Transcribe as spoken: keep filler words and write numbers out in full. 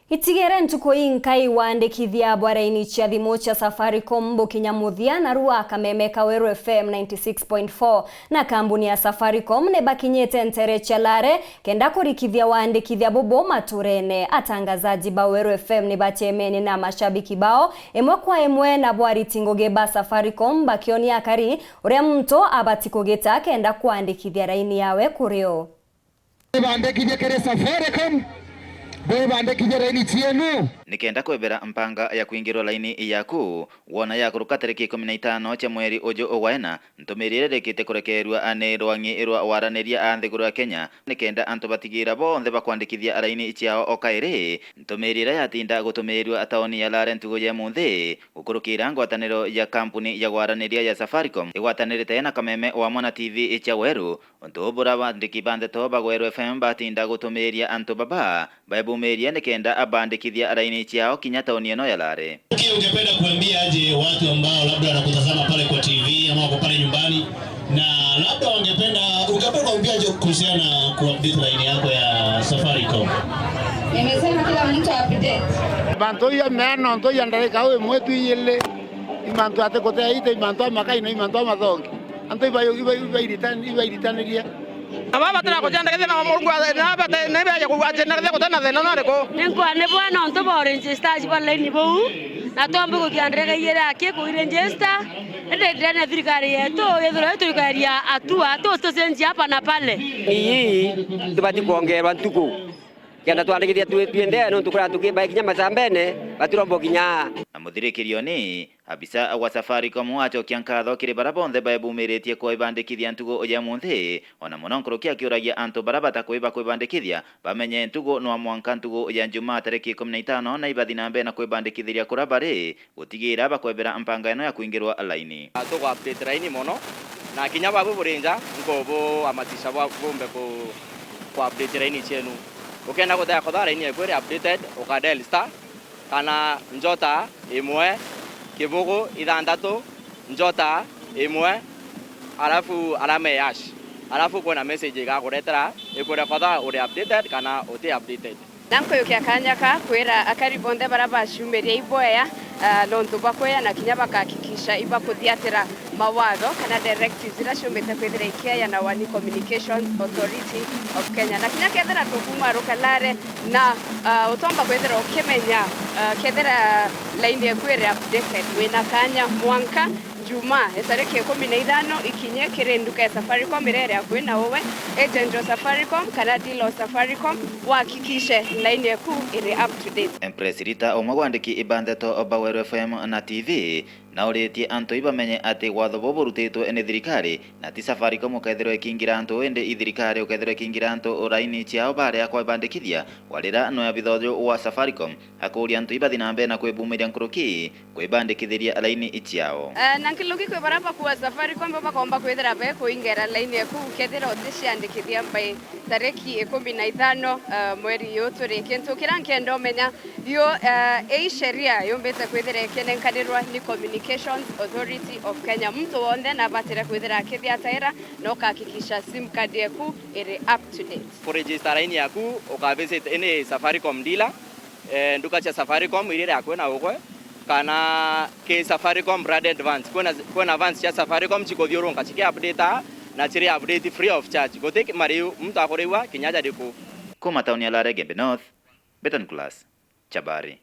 Itigere ntuku inkai waandikithia bwa raini cia thimu cia Safaricom bukinya muthia, naru a kameme ka Weru F M ninety six point four na kambuni ya Safaricom ni bakinyite ntere cia Lare kenda kurikithia waandikithia bubu maturene. Atangazaji ba Weru F M ni bacemenie na mashabiki bao imwe kwa imwe, nabo ariti ngugi ba Safaricom bakionia akari uria muntu abati kugita kenda kwandikithia raini yawe kuri o. Bwibandikithie kiri Safaricom, bwibandikithie raini cienu. Nikenda kwebera mpanga ya kwingirwa laini yaku, wona yakuruka tariki ikumi na itano cia mweri uju wa ina, ntumiri iria irikite kurekerua ni rwangi rwa waraniria a nthiguru ya Kenya, nikenda antu batigira bonthe bakwandikithia laini ciao o kairi. Ntumiri iria yatinda gutumirirua tauni ya Lare ntugu ya munthi, gukurukira ngwataniro ya kampuni ya waraniria ya Safaricom igwatanirite na kameme wa Mwana T V cia Weru, untu bura bandiki ba ndeto ba Weru F M batinda gutumiria antu baba baebumirie nikenda abandikithia raini ciao kinya tauni ino ya Lare. Pia ungependa kuambia aje watu ambao labda wanakutazama pale kwa T V ama wako pale nyumbani, na labda wangependa, ungependa kuambia aje kuhusiana na kuupdate line yako ya Safaricom? Nimesema kila mtu update. Mantu ya meano, ntu ya ndarika, wi mwetu iyili. I mantu ati kuteaite, i mantu a makai na i mantu a mathongi. Antu iba-, iba-, ibairitan-, ibairitanirie. Na baba batira kuciandagithia na Murungu a-, na bate-, na ibaja ku-, aciandagithia gutena thina no ariku? Ni nkwa ni bwana untu ba register bwa laini buu, na twambe gukiandagithia aki kuiregister, indi ndene thirikari yetu yethirwa ituikaria atua tu, tucenjia hapa na pale. Ii tubati kwongerwa ntuku. Kenda twandikithia twi-, twi ndene, nontu kuria tukibae kinya macambene, batiromba kinya. Na muthirikirioni, abisa wa Safaricom acokia nkatho kiri baria bonthe baebumiritie kwibandikithia ntugu ya munthi, ona mono nkuruki akiuragia antu baria batakwiba kwibandikithia bamenye ntugu nwa mwanka ntugu ya Njumaa tariki ikumi na itano na ibathi na mbere na kwibandikithiria kuria bari, gutigira bakwebera mpanga ino ya kwingirwa laini. Tuku update laini mono, na kinya babu buri nja, nkubuamatisha bwa-, bumbe ku-, ku update laini cienu. Ukenda gutea kuthaa laini yaku iri updated, uka dial star, kana njota imwe, kibugu ithanthatu, njota imwe, alafu alama ya hash. Alafu kwina message igakuretera, ikuria kuthaa uri updated kana uti updated. Na nkuyukia kanya ka kwira akari bonthe baria baciumiria iboya, ah, nontu bwa kweyana kinya bakahakikisha ibakuthiatira mawatho kana directives iria ciumbite kwithira ikieyanawa ni Communications Authority of Kenya. Na kinya kethira tukuuma rukalare na, ah, utomba kwithira ukimenya, ah, kethira line yaku iri updated, wina kanya mwanka Jumaa ya tariki ikumi na ithano ikinye kiri nduka ya Safaricom iria iri akui na uwe, agent wa Safaricom kana dealer wa Safaricom, wahakikishe line yaku iri up to date. Empress Rita, umwe wa andiki ba ndeto ba Weru F M na T V, nauritie antu ibamenye ati watho buu burutitwe ni thirikari, na ti Safaricom ukethirwa ikiingira antu, indi i thirikari ukethirwa ikiingira antu laini ciao baria kwibandikithia, warira no ya bithojo wa Safaricom. Akuuria antu ibathi na mbere na kwibumiria nkuruki kwibandikithiria laini ciao. Eh, na nkuruki kwi baria bakuua Safaricom, bo bakomba kwithira be kuingera laini eku ukethira uticiandikithia by tariki ikumi na ithano, eh, mweri uyu turi. Kintu kiria nkenda umenya, yo, eh, ii sheria yumbite kwithira ikinenkanirwa ni Communications Authority of Kenya. Muntu wonthe nabatire kwithira akithiataira na ukahakikisha sim card eku iri up to date. Kuregister laini yaku, ukavisit any Safaricom dealer, eh, nduka cia Safaricom iria iri akui na ugwe, kana ki Safaricom branded vans. Kwina, kwina vans cia Safaricom cikuthiurunka ciki update na ciri update free of charge. Guti ki-, mariu muntu akuriwa kinya jariku. Kuma tauni ya Lare Igembe North, Beton Class, Chabari.